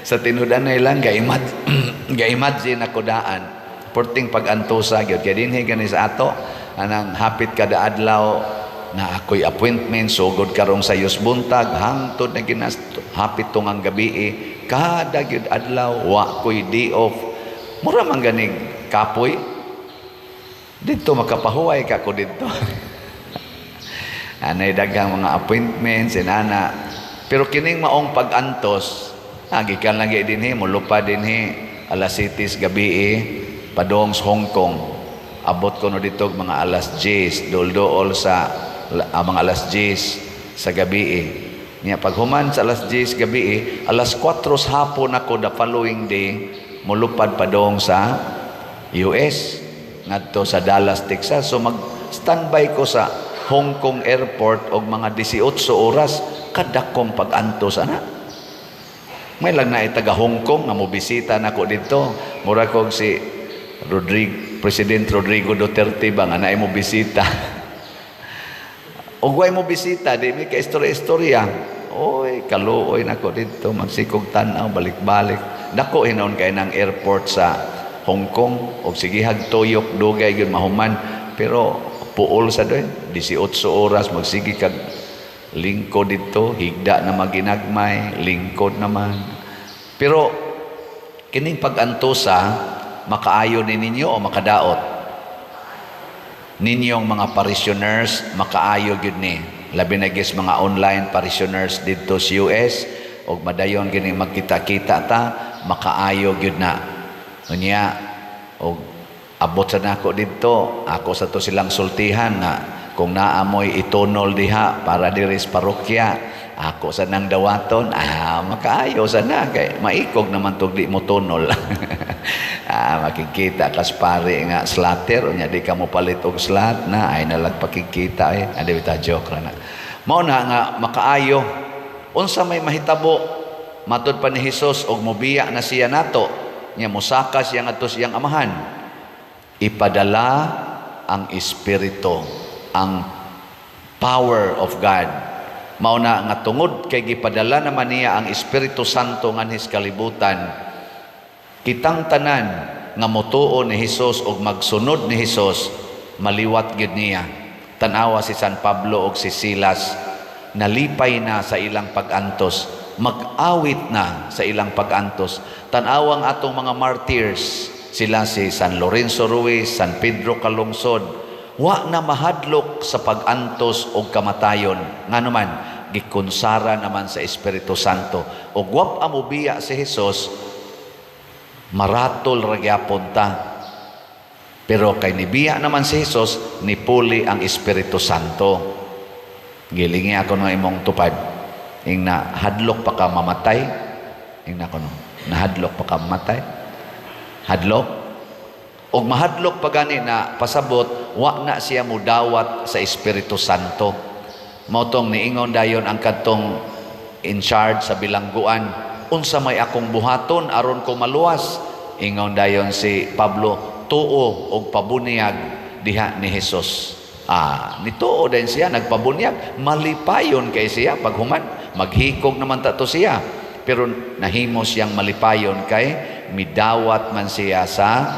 Sa tinud-anay lang ga-imagine ako daan. Porting pag-antosa gyud kay dinhi gani sa ato anang hapit kada adlaw Na ako'y appointment sugod karong sa buntag hangtod na ginas hapit tungang gabi, kada gyud adlaw wa ko'y day off. Mura man ganig kapoy. Didto makapahuway ka ko didto. Anay daghang mga appointments inana. Pero kining maong pag-antos, gikan lang dinhi, mulupad dinhi alas 7 gabi padong sa Hong Kong. Abot ko no dito mga alas 10, duol-duol sa mga alas 10 sa gabi. Nya paghuman sa alas 10 gabi, alas 4 sa hapon ako the following day mulupad padong sa US, ngadto sa Dallas, Texas. So mag standby ko sa Hong Kong Airport og mga 18 oras, kadakong pag-antos ana. May lang na taga Hong Kong nga mobisita nako didto. Mura kog si Rodrigo, President Rodrigo Duterte ba nga naay mo bisita. Og way mo bisita, di mi ka istorya-istorya. Oy, kaluoy nako didto, magsikog tan-aw, balik-balik. Dako hinuon kay ng airport sa Hong Kong og sigihag tuyok, dugay gyud mahuman, pero puol sa doy 18 oras magsige kag lingkod didto, higda na maginagmay, lingkod naman. Pero kining pag-antosa, makaayo ni ninyo o makadaot ninyong mga parishioners? Makaayo gyud ni, labi na gyud sa mga online parishioners didto sa US og madayon gini magkita-kita ta, makaayo gyud na. Unya og abot sa nako didto, ako sa to silang sultihan nga kung naamoy itunol diha para diri sa parokya, ako sa nang dawaton. Ah, makaayo sa na kay maikog naman tug di mo tunol. Ah, makikita kas pare nga slatter, unya di ka mo palit og slat na ay nalag pakikita eh. Adi bita, joke ra na. Mao na nga makaayo. Unsa may mahitabo matud pa ni Hesus og mobiya na siya nato, nya mosaka siya ngadto siyang Amahan? Ipadala ang Espiritu, ang power of God. Mao na nga tungod kay gipadala naman niya ang Espiritu Santo nganhis kalibutan, kitang tanan nga motuo ni Hesus og magsunod ni Hesus, maliwat gyud niya. Tan-awa si San Pablo og si Silas, nalipay na sa ilang pag-antos, mag-awit na sa ilang pag-antos. Tan-awang atong mga martyrs, sila si San Lorenzo Ruiz, San Pedro Calungsod, wa na mahadlok sa pag-antos og kamatayon. Ngano man, gikonsara naman sa Espiritu Santo. Og wa pa mobiya si Hesus, maratol ra gyapon ta. Pero kay nibiya naman si Hesus, nipuli ang Espiritu Santo. Gilingi ako ng imong tupad. Ing na hadlok pa ka mamatay. Ing na ko no, nahadlok pa ka mamatay. Hadlok. Og mahadlok pa gani na pasabot, wa na siya mudawat sa Espiritu Santo. Mao tong niingon dayon ang kadtong in charge sa bilangguan, "Unsa may akong buhaton aron ko maluwas?" Ingon dayon si Pablo, "Tuo og pabunyag diha ni Hesus." Ah, nituo din siya, nagpabunyag, malipayon kay siya paghuman, maghikog naman ta to siya. Pero nahimo siyang malipayon kay midawat man siya sa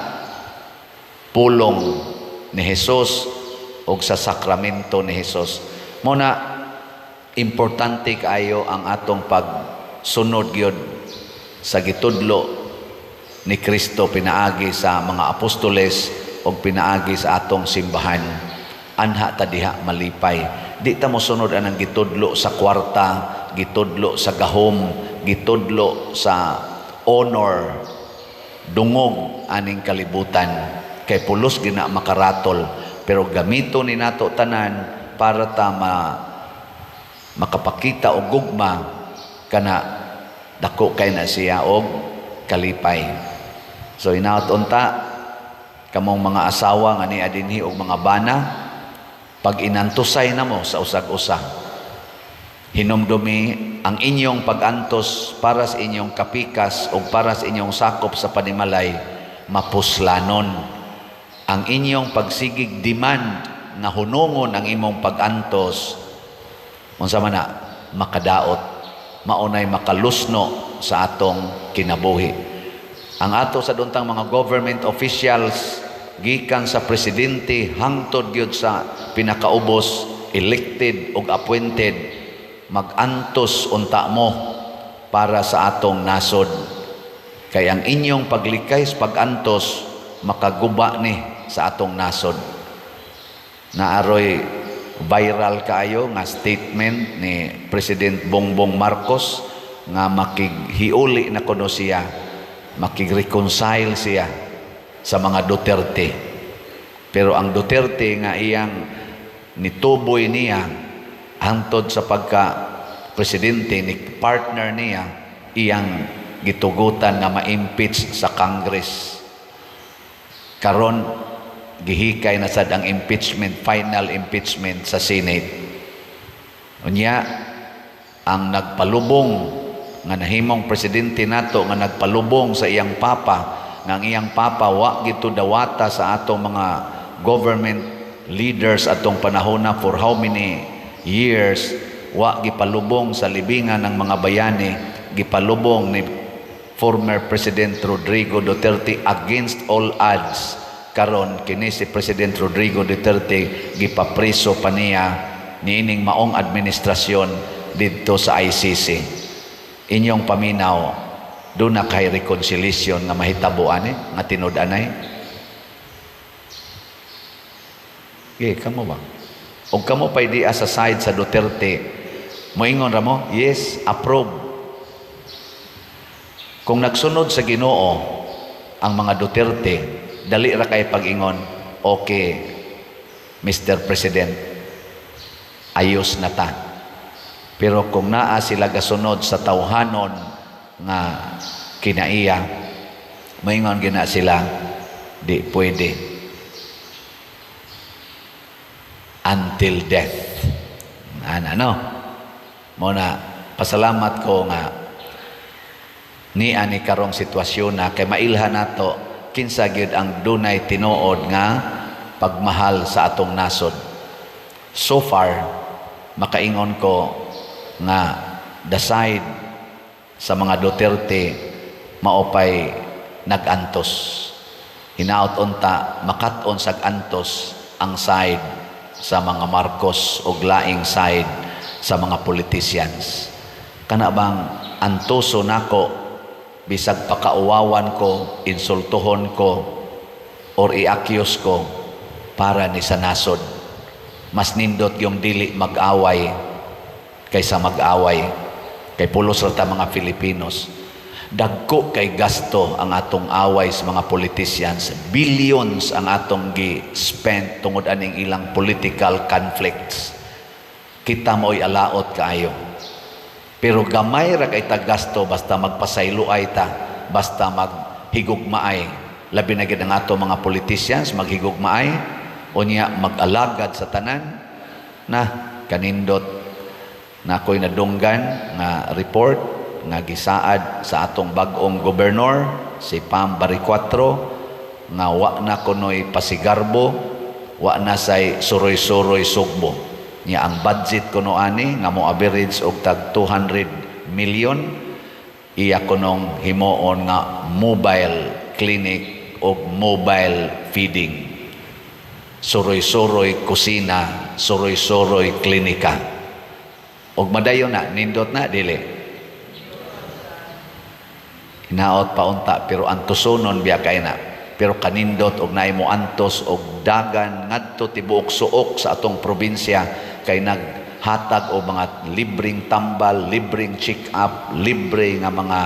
pulong ni Jesus og sa sakramento ni Jesus. Mao na importante kaayo ang atong pagsunod gyud sa gitudlo ni Kristo pinaagi sa mga apostoles og pinaagi sa atong simbahan. Anha ta diha malipay. Di ta mosunod anang gitudlo sa kwarta, gitudlo sa gahom, gitudlo sa honor, dungog aning kalibutan, kay pulos gina makaratol. Pero gamito ni nato tanan para ta makapakita og gugma, kana dako kay na siya og kalipay. So hinaot unta kamong mga asawa nga nia dinhi og mga bana, pag inantusay namo sa usag-usa, hinumdumi ang inyong pag-antos para sa inyong kapikas o para sa inyong sakop sa panimalay, mapuslanon. Ang inyong pagsigig demand nga hunungon ang imong pag-antos, unsa man na, makadaot, maunay makalusno sa atong kinabuhi. Ang ato sa duntang mga government officials, gikan sa presidente hangtod gyud sa pinakaubos. elected ug appointed, magantos unta mo para sa atong nasod. Kay ang inyong paglikay sa pagantos makaguba ni sa atong nasod. Naaroy viral kaayo nga statement ni President Bongbong Marcos nga makighiuli na kuno siya, makig-reconcile siya sa mga Duterte. Pero ang Duterte nga iyang nituboy niya hangtod sa pagka presidente ni partner niya, iyang gitugutan nga ma-impeach sa Congress. Karon gihikay na sad ang impeachment, final impeachment sa Senate. Unya ang nagpalubong nga nahimong presidente nato nga nagpalubong sa iyang papa, nga ang iyang papa wa gito dawata sa atong mga government leaders atong panahona for how many years, wa gipalubong sa libingan ng mga bayani, gipalubong ni former President Rodrigo Duterte against all odds. Karon kini si President Rodrigo Duterte gipapriso pa niya niining maong administrasyon didto sa ICC. Inyong paminaw, duna kay reconciliation nga mahitabo ani nga tinud-anay? Okay, kamo ba? Og kamo pa'y diya sa side sa Duterte, moingon ra mo, "Yes, approve." Kung nagsunod sa Ginoo ang mga Duterte, dali ra kay pag-ingon, "Okay, Mr. President, ayos na ta." Pero kung naa sila gasunod sa tawhanon nga kinaiya, moingon gina sila, "Di pwede." Until death. Ana, no? Mo na, pasalamat ko nga ni ani karong sitwasyon na kay mailhan nato kinsa gyud ang dunay tinuod nga pagmahal sa atong nasod. So far, makaingon ko nga the side sa mga Duterte maopay nag-antos. Hinaot unta makat-on sag antos ang side sa mga Marcos o laing side sa mga politicians. Kana bang antoso nako bisag pakauwawan ko, insultuhon ko or i-accuse ko para ni sa nasod. Mas nindot yung dili mag-away kaysa mag-away. Kay pulos ra ta mga Filipinos. Dagko kay gasto ang atong away sa mga politicians. Billions ang atong gi-spend tungod aning ilang political conflicts. Kita mo'y alaot kaayo. Pero gamay ra kay ta gasto basta magpasayloay ta, basta maghigugmaay. Labi na gid ang ato mga politicians maghigugmaay, unya mag-alagad sa tanan na kanindot na ako'y nadunggan nga report nga gisaad sa atong bag-ong gobernador si Pam Baricuatro nga wa na kunoy pasigarbo, wa na say suroy-suroy sugbo niya. Ang budget kuno ani nga mo average og tag 200 million, iya kunong himuon nga mobile clinic og mobile feeding, suroy-suroy kusina, suroy-suroy klinika. Og madayon na, nindot na dili? Hinaot paunta, pero antusonon biya kay na. Pero kanindot og naay mo antos og dagan ngadto tibuok suok sa atong probinsya kay naghatag og mga libreng tambal, libreng check-up, libre nga mga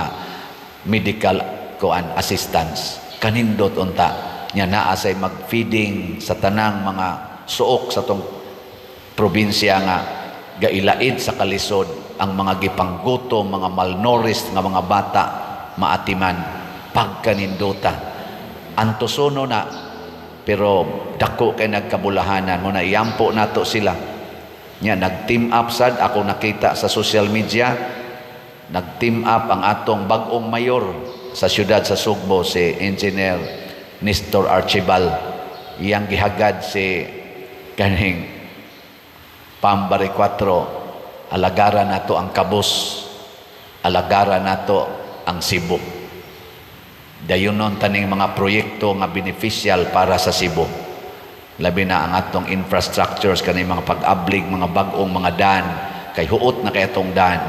medical kuan assistance. Kanindot unta nya naa say mag-feeding sa tanang mga suok sa atong probinsya nga gailaid sa kalisod ang mga gipanggutom, mga malnourished nga mga bata maatiman. Pagkanindota, antosono na, pero dako kay nagkabulahanan mo na. Iyampo nato sila nya. Nag-team up sad ako nakita sa social media, nag-team up ang atong bag-ong mayor sa siyudad sa Sugbo, si Engineer Nestor Archibal. Iyang gihagad si kaning Pam Baricuatro, alagaran nato ang Kabus, alagaran nato ang Cebu, dayunon taning mga proyekto nga beneficial para sa Cebu. Labi na ang atong infrastructures, kani mga pag-ablig, mga bag-ong mga daan, kay huot na kay atong daan.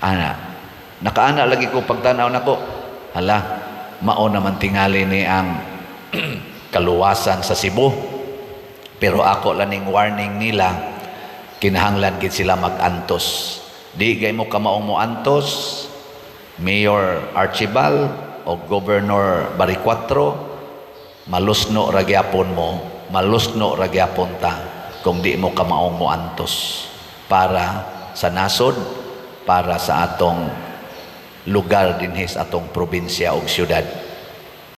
Ana, nakaana lagi ko pagtanaw nako, hala, mao naman tingali ni ang kaluwasan sa Cebu. Pero ako lang ning warning nila, kinahanglan gid sila mag-antos. Di gay mo kamaong mo antos, Mayor Archibald o Governor Baricuatro, malusno ra gyapon mo, malusno ra gyapon ta kung di mo kamaong mo antos para sa nasod, para sa atong lugar dinhi sa atong probinsya ug syudad.